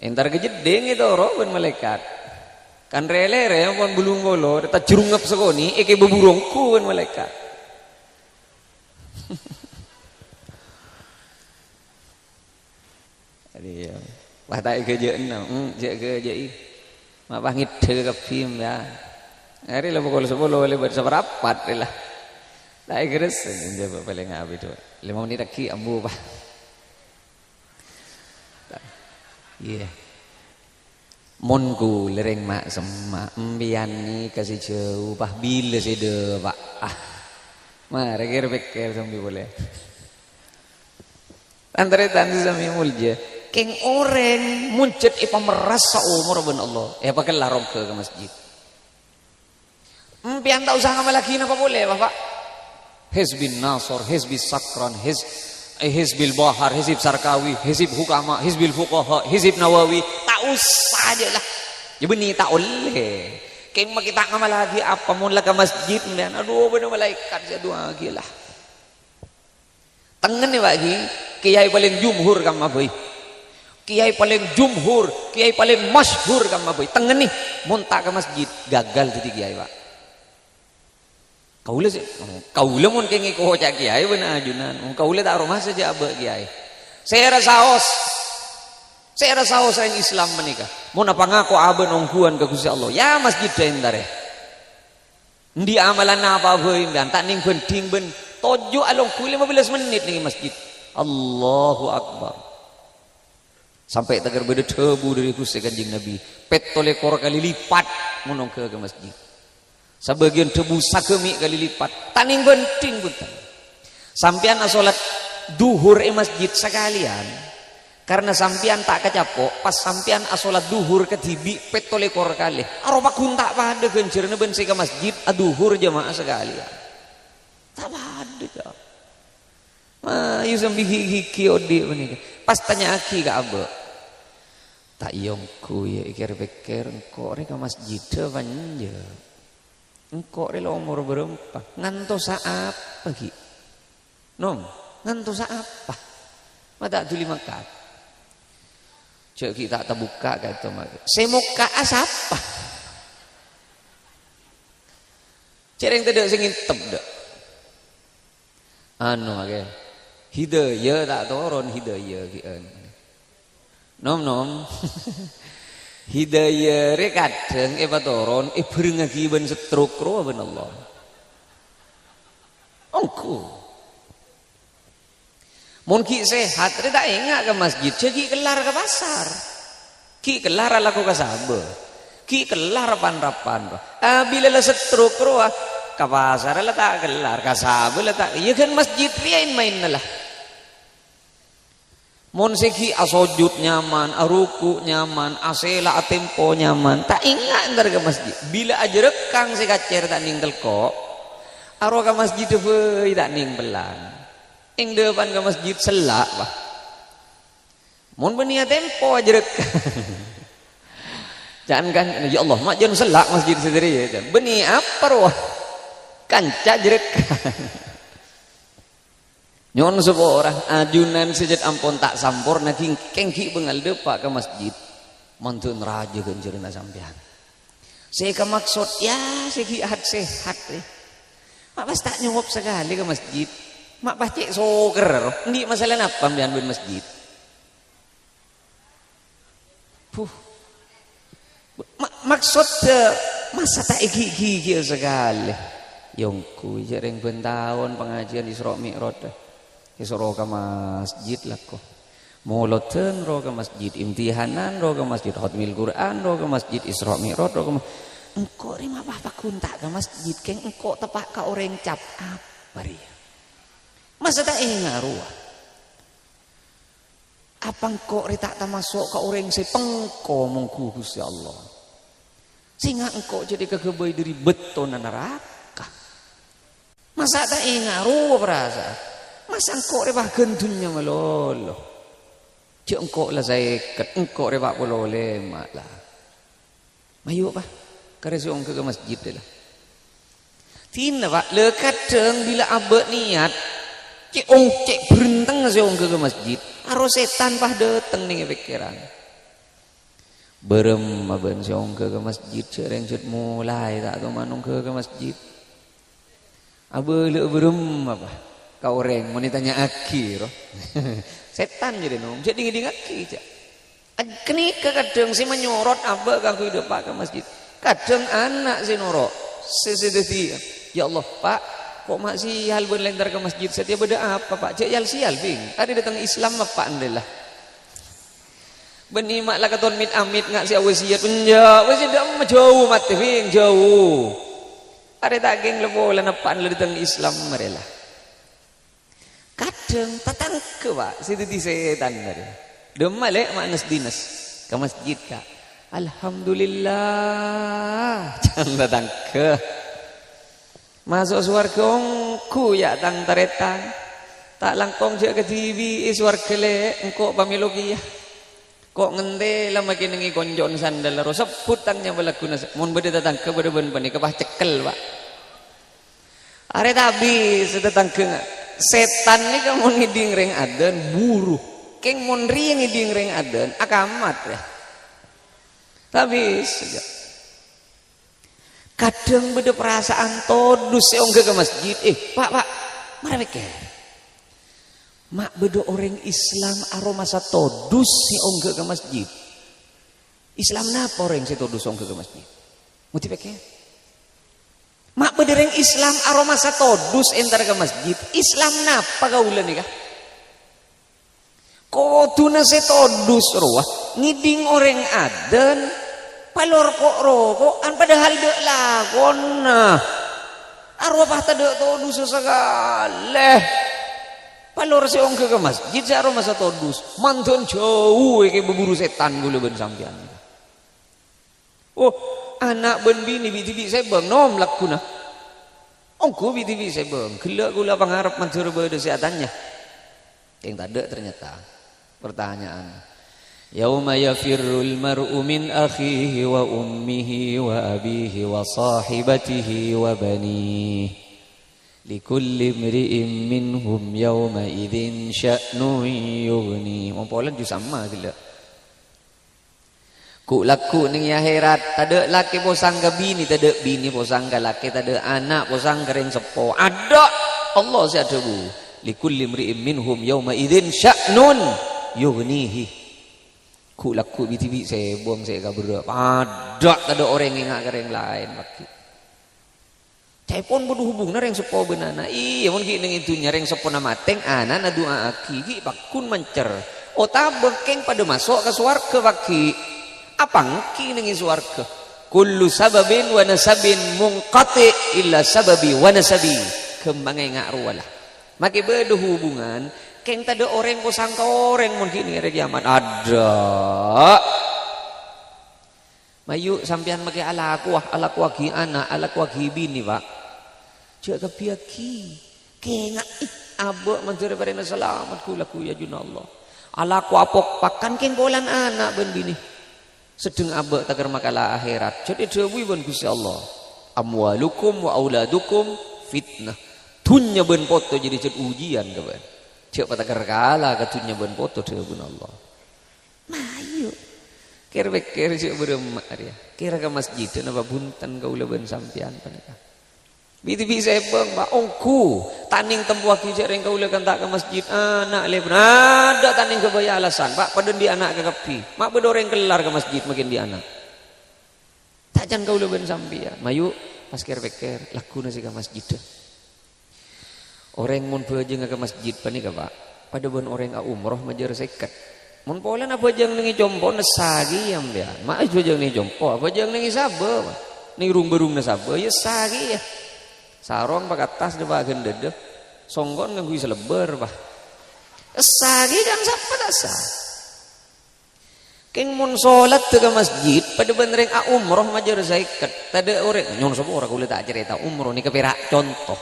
Entar ka jeddhing ètoro' bân malaèkat. Kan rè-lèrè pon bâllung polo, ta' jrungep sakonè', èkè bâburu ongghu bân malaèkat. Arèya. Wah, ta' èghâjâ'âna. Hmm, jâ' ghâjâ'i. Ma' pas ngèddhâ kabbhi, ya. Arè la pokol sapolo lèbât saparapat, rè la. Ta' èghârès, jâ' palèng abit, dhu. Lèma' mennit aghi', ambu, Pa'. Iyâ. Mon kulâ rèng ma' semma', empèyan nèka sè jhâu, Pa', bilâ sè dâpa'. Ah. Marè kèr-pèkkèr sambi polè. Tan-tarètan sè samè molja, kèng orèng mon jhât èpamerras saomor bân Allah, èpakellar ongghâ ka masjid. Empèyan ta' osa ngamallaghi napa polè, Bapak. Hizbin Nasr, Hizbis Sakran, Hiz-, eh, Hizbil Bahar, Hizib Sarkawi, Hizib Hukama, Hizbil Fuqaha, Hizib Nawawi, ta' osa jâ la. Jâ bânnè ta' ollè. Kèng makè ta' ngamallaghi apa mon la ka masjid, empèyan. Adhu, bâdâ malaèkat sè adu'aaghi la. Tengngen, Pak, ghi, kèyaè palèng jumhur kamma bhâi. Kèyaè palèng jumhur, kèyaè palèng masyhur kamma bhâi. Tengngen, mon ta' ka masjid, gagal dhâddhi kèyaè, Pak. Kaulâ sè, kaulâ mon kèngèng èkoca' kèyaè bân ajunan. Kaulâ ta' aromasa jâ' abâ' kèyaè. Sèra saos. Sèra saos rèng Islam panèka. Mon apangako abâ' nongghuwân ka Ghustè Allah, ya masjid dâ' entarè. Endi' amalanna apa bhâi, empèyan? Ta' nèng bhânding bân toju' alongghu lèma bellâs mennit nèng masjid. Allahu Akbar. Sampè' tèkèr bâdâ dhâbu dâri Ghustè Kanjeng Nabi, pètto lèkor kalè lipat mon ongghâ ka masjid. Sabâgiyân dhâbu sagâmè' kalè lipat. Ta' nèng bhânding, bhunten. Sampèyan asolat dhuhur è masjid sakalèyan. Karna sampèyan ta' kacapo', pas sampèyan asolat dhuhur kadhibi' pètto lèkor kalè. Aropa ghun ta' padâ ghânjhârânna bân sè ka masjid adhuhur jamaah sakalèyan. Ta' padâ, Cak. Mayu sambi ghi-, ghi-, ghi-, odi' panèka. Pas tanya'aghi ka abâ'. Ta' èyongghu, yâ, èkèr-pèkkèr, engko' rè ka masjidda panjhâ. Engko' rè la omor bârâmpa? Ngantosa apa, ghi? Nom, ngantosa apa? Ma' ta' dhuli mokka'. Jâ' ghi' ta' tabukka' ka'dinto, ma'. Sè mokka'a sapa? Cèrèng tadâ' sè ngèntep, dâ'. Anu, akè. Hidayah ta' toron, hidayah ghi'ân. Nom-nom. Hidayah rè kadhâng èpatoron, èbhârengngaghi bân stroke rowa bân Allah. Ongghu. Mon ghi' sehat, rè ta' enga' ka masjid, jâ ghi' kellar ka pasar. Ghi' kellar alako ka sabâ. Ghi' kellar pan-rapan, rowa. Abila la stroke rowa, ka pasar la ta' kellar, ka sabâ la ta', iyâ ghân masjid rèya en-maenna la. Mon sè ghi' asojud nyaman, aruku' nyaman, asèla atempo nyaman, ta' enga' entar ka masjid. Bila ajârâkang sè kacèr ta' nèng telko', arowa ka masjid bhâi ta' nèng pèllan. Eng dâpan ka masjid sella', Pa'. Mon bânnè atempo ajârâkang. Can kan, "Ya Allah, ma' jân sella' masjid sadhâjâ, ya." Can, "Bânnè apa rowa?" Kanca ajârâkang. Nyo'on sapora, ajunan sè jât ampon ta' samporna, ghi-, kèng ghi' bângal dâpa' ka masjid. Mandhâr rajâ ghânjhârânna sampèyan. Sè èkamaksod, ya, sè ghi' hat-sehat, rè. Ma' pas ta' nyowop sakalè ka masjid. Ma' pas cè' sokèr, ro. Endi' masalah napa sampèyan bân masjid? Puh. Ma-, maksod, eh, masa ta' èghi-, ghi-, ghi-, sakalè? Yâ ongghu, jâ' rèng bân taon pangajiân Isra Mi'raj, eh. Èsoro ka masjid lako. Molodhân ro ka masjid, imtihanan ro ka masjid, khatmil Qur'an ro ka masjid, Isra Mi'raj ro ka ma-, engko' rè ma' pas paghun ta' ka masjid, kèng engko' teppa' ka orèng cap apa rèya? Masa ta' enga' rowa? Apa engko' rè ta' tamaso' ka orèng sè pengko mongghu Ghustè Allah? Sènga' engko' jhâ' èkaghâbây dâri bâttona naraka. Masa' ta' enga' rowa parasa'an? Masa' engko' rèya bâghân dhunnya malolo? Jhâ' engko' la sèket, engko' rèya pa' polo lèma' la. Mayu', Pa', karè sè ongghâ ka masjid la. Dinah, Pa', la kadhâng bilâ abâ' niyat, cè' ong-, cè' bhârenteng sè ongghâ ka masjid, aro sètan, Pa', dâteng neng è pèkkèran. Bârâmma bân sè ongghâ ka masjid, jhâ' rèng jhât molaè ta' toman ongghâ ka masjid. Abâlâ bârâmma, Pa', ka orèng mon ètanya'aghi, ro. Sètan jârèya, nom, jhâ' ding-ngèdingngaghi, jhâ'. Ghânèka kadhâng sè manyorot abâ' kaangghuy dâpa' ka masjid. Kadhâng ana' sè noro', sè, sè dhâddhi, "Ya Allah, Pa', ko' ma' sèyal bân lèntar ka masjid, satèya bâdâ apa, Pa'? Jhâ' yal-sèyal, Bhing. Arèya dâteng Islam apa, endella?" Bânnè ma' la katon mit-amit nga' sè awasiyat, "Enjâ', wes, dâ'emma jhâu matè, Bhing, jhâu." Arèya ta' kèng la polana eppa'na la dâteng Islam, arèya la. Kadhâng tatangghâ, Pa', sè dhâddhi sètan arèya. "Dâ'emma, Lè', ma' nes-dines?" "Ka masjid, Ka'." "Alhamdulillah," can tatangghâ. "Maso' sowarghâ ongghu, ya', tang tarètan. Ta' langkong jhâ' kadhibi'i sowarghâ, Lè', engko' pamèlo kèya. Ko' ngentè la makè neng è konco'na sandal ro, sebbhut tang nyama lagghuna sa-," Mon bâdâ tatangghâ bâdâ bân panèka, Pa', cekkel, Pa'. Arèya ta' bisa tatangghâ nga'. Sètan nèka mon ngèding rèng adân, buru. Kèng mon rèya ngèding rèng adân, akamat, ya. Ta' bisa, jhâ'. Kadhâng bâdâ parasa'an todus sè ongghâ ka masjid. "Eh, Pa', Pa', mara pèkkèr. Ma' bâdâ orèng Islam aromasa todus sè ongghâ ka masjid. Islam napa orèng sè todus ongghâ ka masjid? Mon èpèkkèr. Ma' bâdâ orèng Islam aromasa todus entar ka masjid. Islam napa kaulâ nèka?" Kodhuna sè todus rowa ngèding orèng adân, palor ko'-roko'an, padahal dâ' lakona. Arowa pas tadâ' todussa sakalè. Palor sè ongghâ ka masjid sè aromasa todus. Mandhâ'ân jhâu èkè bhâbhuru sètan kaulâ bân sampèyan. Oh, ana' bân binè bi'-dhibi' sèbâng, nom lagghuna. Ongghu bi'-dhibi' sèbâng, ghellâ' kaulâ pangarep mandhâr bâdâ sè atanya. Kèng tadâ' ternyata. Pertanyaan. "Yauma yafirrul mar'u min akhihi wa ummihi wa abihi wa sahibatihi wa banihi. Likulli imri'im minhum yauma idzin sya'nun yughni." Mon polana ju sama ghellâ'. Ghu'-lagghu' neng è akhèrat, tadâ' lakè posang ka binè, tadâ' binè posang ka lakè, tadâ' ana' posang ka rèng seppo. Adâ'! Allah sè adhâbu, "Likulli imri'im minhum yauma idzin sya'nun yughnihi." Ghu'-lagghu' bi'-dhibi' sèbâng sè èkabherrâ'. Adâ', tadâ' orèng enga' ka rèng laèn, laghi. Ca'èpon bâdâ hubunganna rèng seppo bân ana'. Iyâ, mon ghi' neng è dhunnya rèng seppona matè, ana'na du'a'aghi, ghi' pagghun mancer. Otabâ kèng padâ maso' ka sowarghâ, paghi'. Apa ènggi neng è sowarghâ? "Kullu sababin wa nasabin munqati' illa sababi wa nasabi." Ghâmpangnga enga' rowa la. Makè bâdâ hubungan, kèng tadâ' orèng posang ka orèng mon ghi' neng è arè kèyamat. Adâ'. Mayu' sampèyan makè alakowa, alakowaghi ana', alakowaghi binè, Pa'. Jhâ' kabbhiyâghi. Kèngaè, abâ' mandhâr èparèngana salamet ghu'-lagghu' è ajunanna Allah. Alakowa pokpakan kèng polana ana' bân binè. Seddheng abâ' taker makala akhèrat. Jhât èdhâbuwi bân Ghustè Allah, "Amwalukum wa auladukum fitnah." Dhunnya bân poto jârèya jhât ujian ka bâ'na. Jhâ' pataker kala ka dhunnya bân poto, dhâbuna Allah. Mayu. Kèr-pèkkèr jhâ' bârâmma rèya. Kèra ka masjidhâ napa bhunten kaulâ bân sampèyan panèka? Bi'-dhibi' sèbâng, Pa', ongghu. Tanèng tempowaghi jhâ' rèng kaulâ kanta' ka masjid. Ana' lèbur. Adâ' tanèng ghâbây alasan, Pa', padâ andi' ana' kakabbhi. Ma' bâdâ orèng kellar ka masjid makè andi' ana'. Ta' can kaulâ bân sampèyan. Mayu, pas kèr-pèkkèr, lagghuna sè ka masjidhâ. Orèng mon bhâjângnga ka masjid panèka, Pa', padâ bân orèng aumroh majâr sèket. Mon polana abhâjâng neng è compo', nessa kèya sampèyan. Ma' abhâjâng neng è compo', abhâjâng neng è sabâ, Pa'. Neng rung-bârungnga sabâ, yâ essa kèya. Sarong pakattas dâpa' ghândhâddhâ. Songko'na ngangghuy salebbâr, Pa'. Essa kèya, can sapa ta' essa? Kèng mon solatta ka masjid, padâ bân rèng aumroh majâr sèket. Tadâ' orèng, nyo'on sapora kaulâ ta' acarèta umroh, nèka pèra' conto.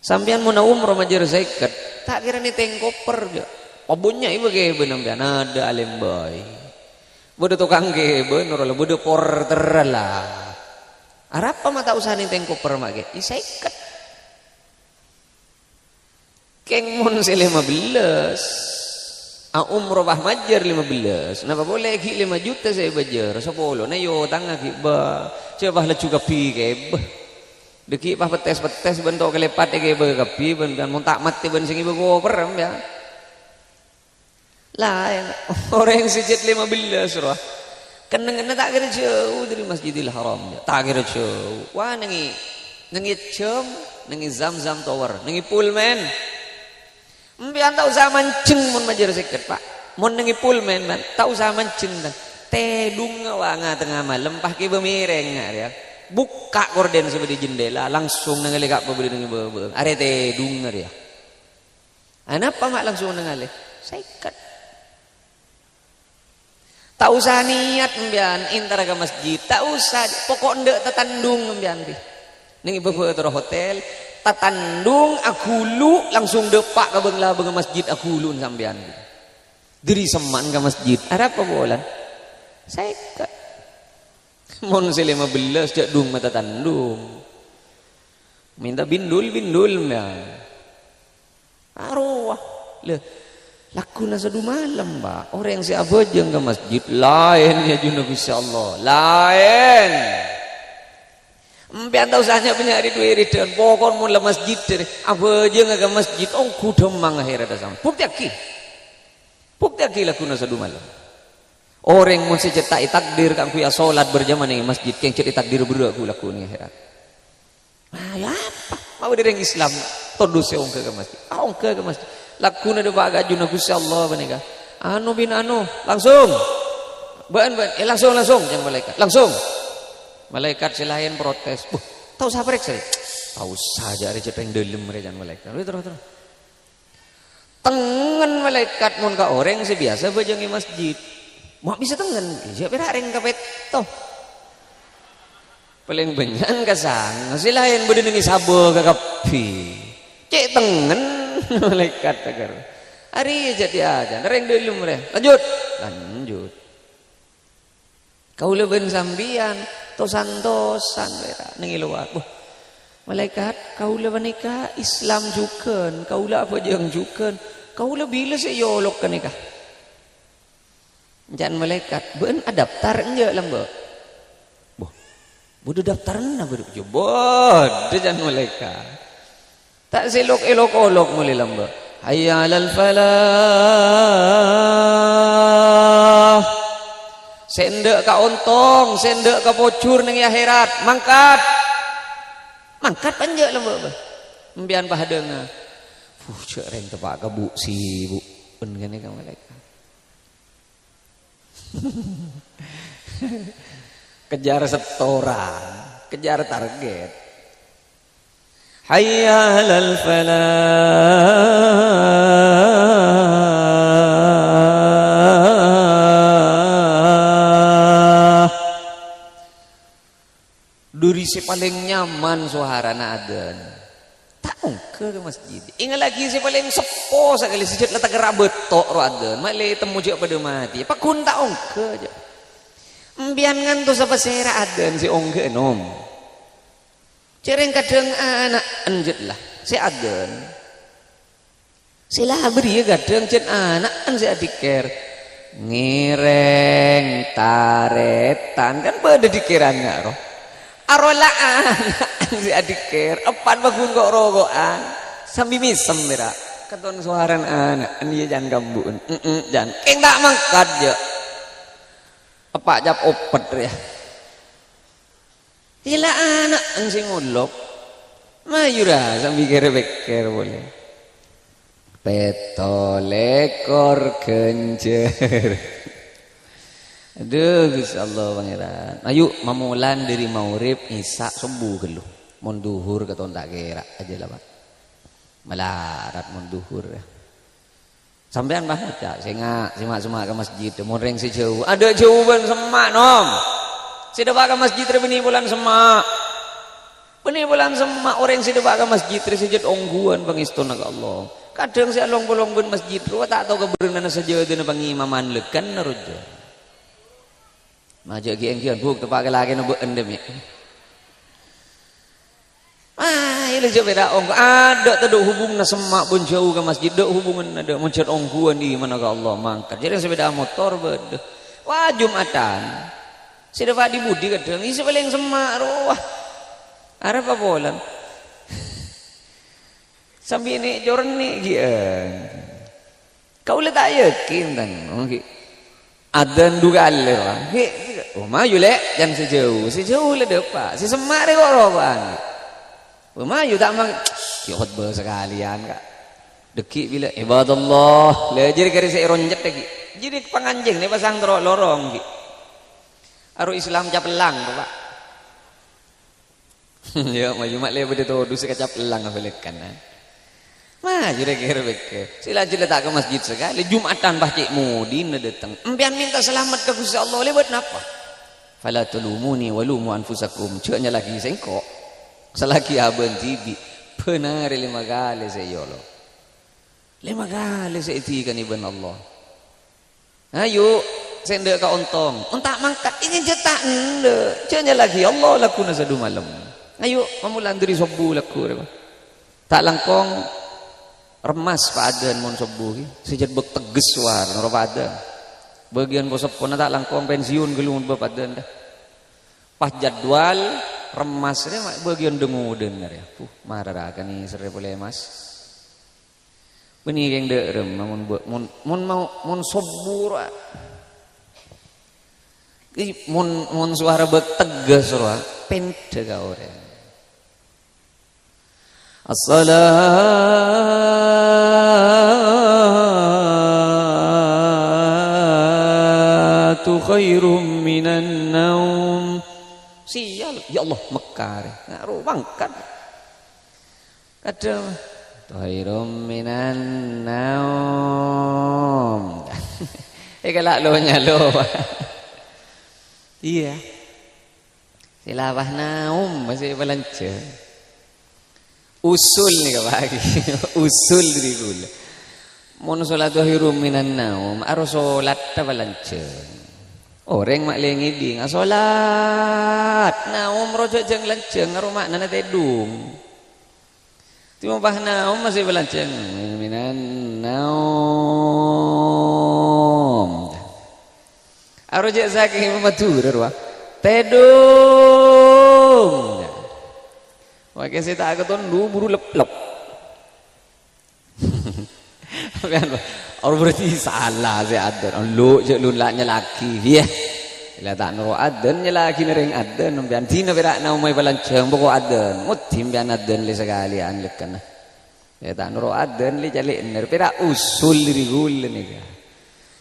Sampèyan mon aumroh majâr sèket, ta' kèra nètèng koper, jâ'. Pabânnya' èbâ kèbâ sampèyan, adâ' alèm bhâi. Bâdâ tokang kèbâ, noro' la bâdâ porterra la. Arapa ma' ta' osa nètèng koper ma' kè? È sèket. Kèng mon sè lèma bellâs, aumroh pas majâr lèma bellâs, napa polè ghi' lèma juta sè èbâjâr, sapolona èotangngaghi, bâ, jâ' pas lajhu kabbhi kèbâ. Dâgghi' pas pettes-pettes bân to' kalèpat èkèbâ kabbhi bân, bân mon ta' matè bân sè ngèbâ koper, sampèyan. Laèn, orèng sè jhât lèma bellâs rowa. Kennengnganna ta' kèra jhâu dâri Masjidil Haram, jâ'. Ta' kèra jhâu. Wah, neng è, neng è jhâm, neng è Zamzam Tower, neng è Pullman. Sampèyan ta' osa manjheng mon majâr sèket, Pa'. Mon neng è Pullman, man, ta' osa manjheng, tan. Tèdungnga, wah, nga-tengnga malem, pas kèbâ mèrèng, nga' rèya. Bukka' korden sè bâdâ è jendela, langsung nangalè ka' bâdâ neng è bâbâ. Arèya tèdungnga rèya. Anapa ma' langsung nangalè? Sèket. Ta' osa niyat sampèyan entara ka masjid. Ta' osa, pokok endâ' tatandhung sampèyan, bi. Neng è bâbâ atoro hotel, tatandhung aghulu langsung dâpa' ka bâng-labângnga masjid aghulun sampèyan, bi. Dâri semma'an ka masjid, arapa polana? Sèket. Mon sè lèma bellâs jhâ' dung matatandhung. Mènta bindul-bindul, sampèyan. Arowa. Lè, lagghuna sadhu malem, Pa'. Orèng sè abhâjâng ka masjid, laèn è ajunanna Ghustè Allah. Laèn. Sampèyan ta' osa nya'-pènya' ri-duwâ' ridhân. Pokok mon la masjid, abhâjângnga ka masjid, ongghu dhâmmang ahèrra dâ' sampèyan. Buktèyaghi. Buktèyaghi lagghuna sadhu malem. Orèng mon sè jhât ta' ètakdir kaangghuy asolat berjamaah neng masjid, kèng jhât ètakdir berrâ' ghu-lagghu neng ahèrat. Ah, ya apa? Ma' bâdâ rèng Islam todus sè ongghâ ka masjid. Ah, ongghâ ka masjid. Lagghuna dâpa' ka ajunanna Ghustè Allah panèka. Anu bin anu, langsung. Bâ'ân, bâ'ân. Eh, langsung, langsung, can malaèkat. Langsung. Malaèkat sè laèn protes. "Buh, ta' osa parèksa, rè?" "Ta' osa, jâ' rè jhât rèng dâlem, rè," can malaèkat. Wis, terus, terus. Tengngen malaèkat mon ka orèng sè biyasa abhâjâng è masjid. Ma' bisa tengngen? Iyâ, pèra' rèng kapètto. Palèng bânnya'an ka sanga, sè laèn bâdâ neng è sabâ ka kabbhi. Cè' tengngen malaèkat, teger. Arèya jhât è ajân, rèng dâlem rè. Lanjut. Lanjut. Kaulâ bân sampèyan, to-santosan, pèra', neng è lowar. Wah, malaèkat, kaulâ panèka Islam jhughân, kaulâ abhâjâng jhughân, kaulâ bilâ sè èolok ghânèka? Can malaèkat, "Bâ'ân adaptar enjâ' lambâ'?" Wah, bâdâ daftaranna bâdâ? "Iyâ bâdâ," can malaèkat. Ta' sè lok-, èlok-olok molè lambâ'. "Hayya 'alal falah." Sè endâ' ka ontong, sè endâ' ka pojhur neng è ahèrat, mangkat. Mangkat panjâ' lambâ', bâ. Empèyan padhânga. Puh, jâ' rèng teppa' ka bu'-sibu'en ghânèka malaèkat. Kejar setoran, kejar target. Hayya 'alal falah. Dhuri sè palèng nyaman soharana adzan. Ta' ongghâ ka masjid. Èngghâ laghi sè palèng seppo sakalè, sè jhât la ta' kèra bâto' ro adzan. Malè temmo jhâ' padâ matè. Pagghun ta' ongghâ, jâ'. Empèyan ngantosa pasèra adzan sè ongghâ, Nom? Jhârèng kadhâng ana'en jhât la, sè adzan. Sè la bâriyâ kadhâng jhât ana'en sè adhikkèr. Ngèrèng tarètan, kan bâdâ dhikkèranna, ro. Arola ana'en sè adhikkèr, eppa' pagghun ko'-roko'an. Sambi mèsem, pèra'. Katon sowarana ana'en, iyâ, jân kambu'en. Heeh, jân. Kèng ta' mangkat, jâ'. Eppa' cap opet, rèya. Iyâ la ana'en sè ngolok. Mayu ra sambi kèr-pèkkèr polè. Pètto lèkor ghânjhâr. Adhu, Ghustè Allah Pangèran. Ayu, mamolan dhâri maghrib, isya, sobbhu ghâllu. Mon dhuhur katon ta' kèra, ajâ la, Pak. Malarat mon dhuhur. Sampèyan, Bah, ngoca', "Sènga', sèma'-semma' ka masjid, mon rèng sè jhâu." Adâ' jhâu bân semma', Nom. Sè dâpa' ka masjid rè bânnè polana semma'. Bânnè polana semma', orèng sè dâpa' ka masjid rè sè jhât ongghuwân pangèstona ka Allah. Kadhâng sè along-polong bân masjid rowa ta' tao kabârânnana sajâdâna pangimaman lèghânna roja. Maja' ghi'-, ènggi, Bu', teppa' ka lakèna bâ'en, dâ' mi'. Ah, iyâ la jhâ' pèra' ong-, adâ' tadâ' hubunganna semma' bân jhâu ka masjid, dâ' hubunganna, dâ' mon jhât ongghuwân imanna ka Allah mangkat. Jârèya sepèda motor bâdâ. Wah, Jum'atan. Sè dâpa' di-budi kadhâng, iyâ sè palèng semma' rowa. Arapa polana? Sambi nè'-cornè' ghi'ân. Kaulâ ta' yakin, tang, oh, ghi'. Adzan du kalè, wah. Ghi', ghi'. Oh, mayu, Lè', jhân sè jhâu. Sè jhâu la dâpa'. Sè semma' rè ko' roko'an, ghi'. Oh, mayu, ta' mang-, ghi' khotbah sakalèyan, Ka'. Dâgghi' bilâ, "Ibadallah." La, jârèya karè sè èroncet, ghi'. Jârèya panganjeng nè' pasang terro lorong, ghi'. Aro Islam capellang, Bapak. Yâ, mayu ma' lèbât è todus sè kacap ellang abâlèkan, ha? Mayu rè-kèrè pèkkèr. Sè la-, jhâ' la ta' ka masjid sakalè, Jum'atan pas cè' modina dâteng. Empèyan mènta salamet ka Ghustè Allah, lèbât napa? "Fala talumuni wa lumu anfusakum." Jhâ' nyala'aghi sèngko'. Sala'aghi abâ'na dhibi'. Bân arè lèma kalè sè èolo. Lèma kalè sè èdhikanè bân Allah. Ayo, sè endâ' kaontong. Mon ta' mangkat, iyâ jhâ' ta' endâ'. Jhâ' nyala'aghi Allah lagghuna sadu malem. Ayo, mamola dhâri sobbhu lagghu rèya. Ta' langkong remmas pa-, adzan mon sobbhu ghi. Sè jhât bâk tegges sowar, noro' pa-, adzan. Bâgiyân po-, seppona ta' langkong pensiun ghâllu mon bâ-, pa-, adzan, dâ. Pas jadwal remmas rèya, ma-, bâgiyân dâng-odâng rèya. Puh, mara ra kanèserrè polè, Mas. Bânnè kèng dâ'rem, mon bâ-, mon, mon mau, mon sobbhu rowa. Ih, mon, mon sowara bâk tegges rowa, pèndhâ ka orèng. "As-salatu khairum minan naum." Sial, ya Allah, mèkkar. Nggak ro mangkat. Kadhâng, "Khairum minan naum." Èkala' lo-nyalo. Iyâ. Sè la pas naum, masè palanja. Usul nèka, Pak. Usul dhâri kaulâ. Mon sholatu khairum minan naum, aro sholat ta' palanja. Orèng ma' lè ngèdhing, "Ah, sholat." Naum ro jhâ' jhâng-lanjhâng, aro ma'nana tèdung. Coma pas naum masè palanja. Minan naum. Aro jhâ' sakèng Madhurâ rowa. Tèdung. Wah, kè sè ta' katon dhu buru lep-lep. Kan, aro berarti sala sè adzan. Lo, jhâ' lo la nyala'aghi. Iyâ. La ta' noro' adzan, nyala'aghina rèng adzan. Sampèyan dina pèra' naomè palanja, poko' adzan. Ngodhi sampèyan adzan lè sakalèyan lèkana. Iyâ, ta' noro' adzan lè calè'na. Pèra' usul dhâri kaulâ nèka.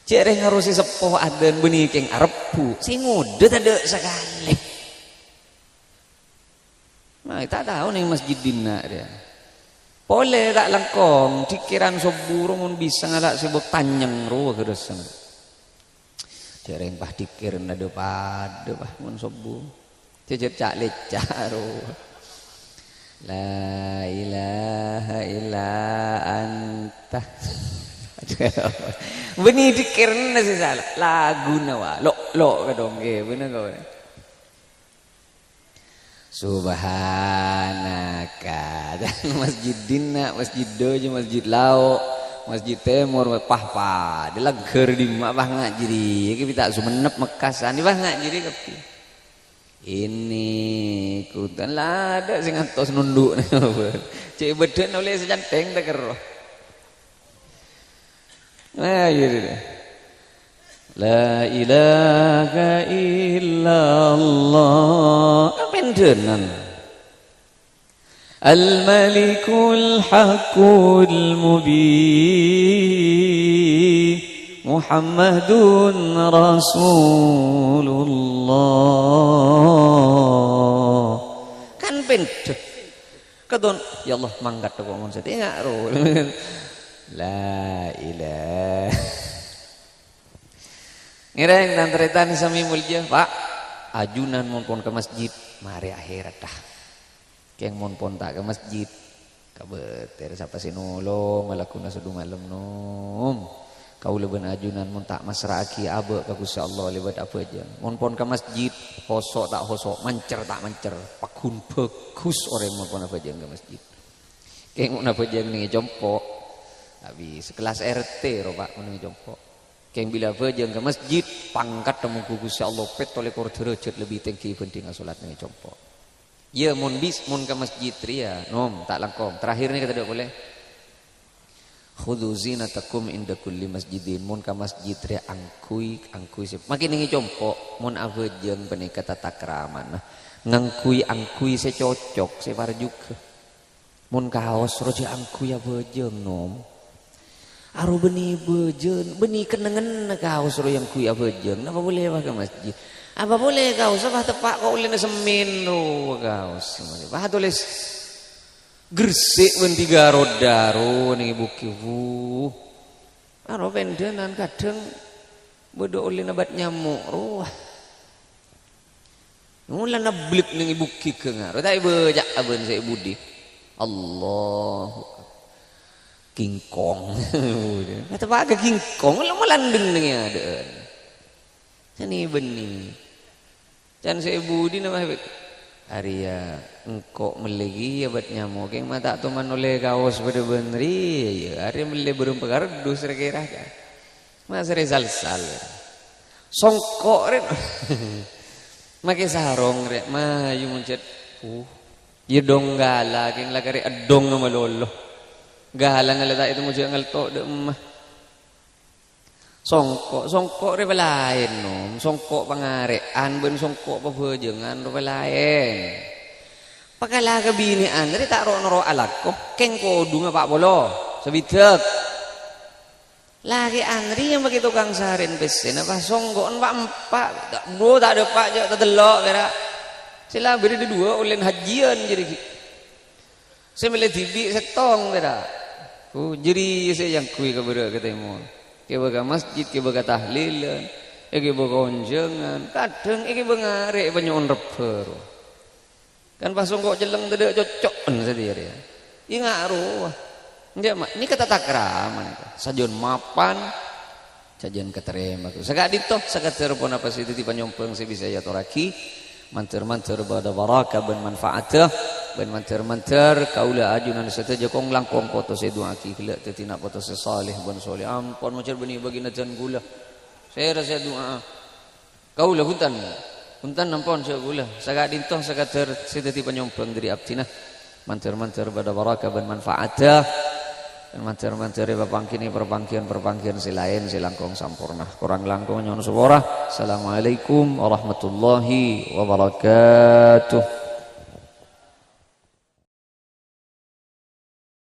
Jhâ' rèng aro sè seppo adzan bânnè kèng arebbhu. Sè ngodâ tadâ' sakalè. Nah, ta' tao neng masjid dinna' rèya. Polè ta' langkong, dhikkiran sobbhu ro mon bisa ngala' sè bâk tanyèng ro ghârâsèn. Jhâ' rèng pas dhikkiranna dhâ-padâ, pas mon sobbhu. Jhâjhât ca'-lèca' ro. La ilaha illa anta. Bânnè dhikkiranna sè sala. Laguna wa. Lo', lo' kadhâng, ghi, bânnè kok. Subhanaka. Masjid dinna', masjid dâjâ, masjid lao', masjid tèmor, pah-pah. Di langghâr dimma pah nga' jârèya. Ghi bi' ta' Songennep Mekkas, andi' pah nga' jârèya kabbhi. Ini kutan la adâ' sè ngantos nondhu'. Cè' bâdâna ollè sè cantèng ta' kerro. Nah, iyâ, iyâ. La ilaha illallah. Apa endânan? Al-Malikul Haqqul Mubin. Muhammadun Rasulullah. Kan pendek. Katon, ya Allah, mangkat kok mon sètènga' ro. La ilaha. Ngèrèng tan-tarètan sami molja, Pak. Ajunan mon pon ka masjid, marè akhèrat, ah. Kèng mon pon ta' ka masjid, kabâtèr sapa sè nolong, malaghuna sèdhu malem, nom. Kaulâ bân ajunan mon ta' massra'aghi abâ' ka Ghustè Allah lèbât abhâjâng. Mon pon ka masjid, hoso' ta' hoso', mancer ta' mancer, pagghun bhâghus orèng mon pon abhâjâng ka masjid. Kèng mon abhâjâng neng è compo'. Abis sekelas R T ro, Pak, mon neng è compo'. Kèng bilâ abhâjâng ka masjid, pangkaddhâ mongghu Ghustè Allah pètto lèkor dârâjhât lebbi tèngghi bhândhingnga solat neng è compo'. Iyâ, mon bis-, mon ka masjid rèya, nom, ta' langkong. Terakhir nèka tadâ' polè. "Khudzu zinatakum inda kulli masjidin." Mon ka masjid rèya angghuy, angghuy sè, makkè neng è compo', mon abhâjâng panèka tata kramana. Ngangghuy angghuy sè cocok, sè parjhughâ. Mon kaos, ro jhâ' angghuy abhâjâng, nom. Aro bânnè bhâjâng, bânnè kennengnganna kaos ro èangghuy abhâjâng. Napa polè, Pak, ka masjid? Apa polè kaos, Pak, teppa' ko' ollèna semmèn ro kaos. Pak, tolès Gresik bân tiga roda ro neng è bukit, wuh. Aro pendhânan kadhâng bâdâ ollèna bat nyamo' ro. Mula nablek neng è bukit ghânga ro, ta' èbâca abân sè è budi. Allahu Akbar. Kingkong. Kata pakai kingkong, la malandeng neng è adâ'ân. Sè nè bânnè. Can sè è budi napa, Bek? Arèya, engko' mellè kèya bat nyamo', kèng ma' ta' toman ollè kaos padâ bân rèya, arèya mellè bârâng pakardus ra-kèra, ka. Ma' sarè salsal. Songko' rè. Makkè sarong rè, mayu mon cè'. Uh. Yâ dong gala, kèng la karè è dong malolo. Gala ngala ta' ètemmo jhâ' ngalto' dâ' emma. Songko', songko' rè palaèn, nom. Songko' pangarè'an bân songko' pabhâjângan rè palaèn. Pakala kabinè'an rè ta' ro'-noro' alako, kèng kodhungnga pa' polo, sabidhâk. Lakè'an rè yang makkè tokang sarèn pèssèna, pas songko'en pa' empa', ta', bro, ta' dâpa' jhâ' tadello', pèra'. Sè la bâri' dâduwâ' ollèna hajjiyân jârèya ghi'. Sè mellè dhibi' sèttong, pèra'. Oh, jârèya sè èangghuy ka bârâ' ka tèmor. Kèbâ ka masjid, kèbâ ka tahlilan, èkèbâ ka onjhângan, kadhâng èkèbâ ngarè' panyo'on rebbhâ, ro. Kan pas songko' cellèng tadâ' coco'en satèya rèya. Ènga' rowa. Enjâ', Ma', nèka tata krama nèka. Sajân mapan, sajân katarèma. Saka'dinto sakadhâr ponapa sè dhâddhi panyombhâng sè bisa èatorraghi. Mandhâr-mandhâr bâdâ barakah bân manfaatta. Bân mandhâr-mandhâr kaulâ ajunan sadhâjâ kong-langkong poto sè èdu'aaghi ghellâ' dhâddhi na' poto sè saleh bân soleh. Ampon, majâr bânnè bâgiyân ajân kaulâ. Sèra sè adu'a. Kaulâ bhunten. Bhunten ampon sè kaulâ. Saka'dinto sakadhâr sè dhâddhi panyombhâng dhâri abdhina. Mandhâr-mandhâr bâdâ barakah bân manfaatta. Mandhâr-mandhâr èpapangghi neng parpangghiyân-parpangghiyân sè laèn sè langkong samporna. Korang langkong nyo'on sapora. Assalamualaikum warahmatullahi wabarakatuh.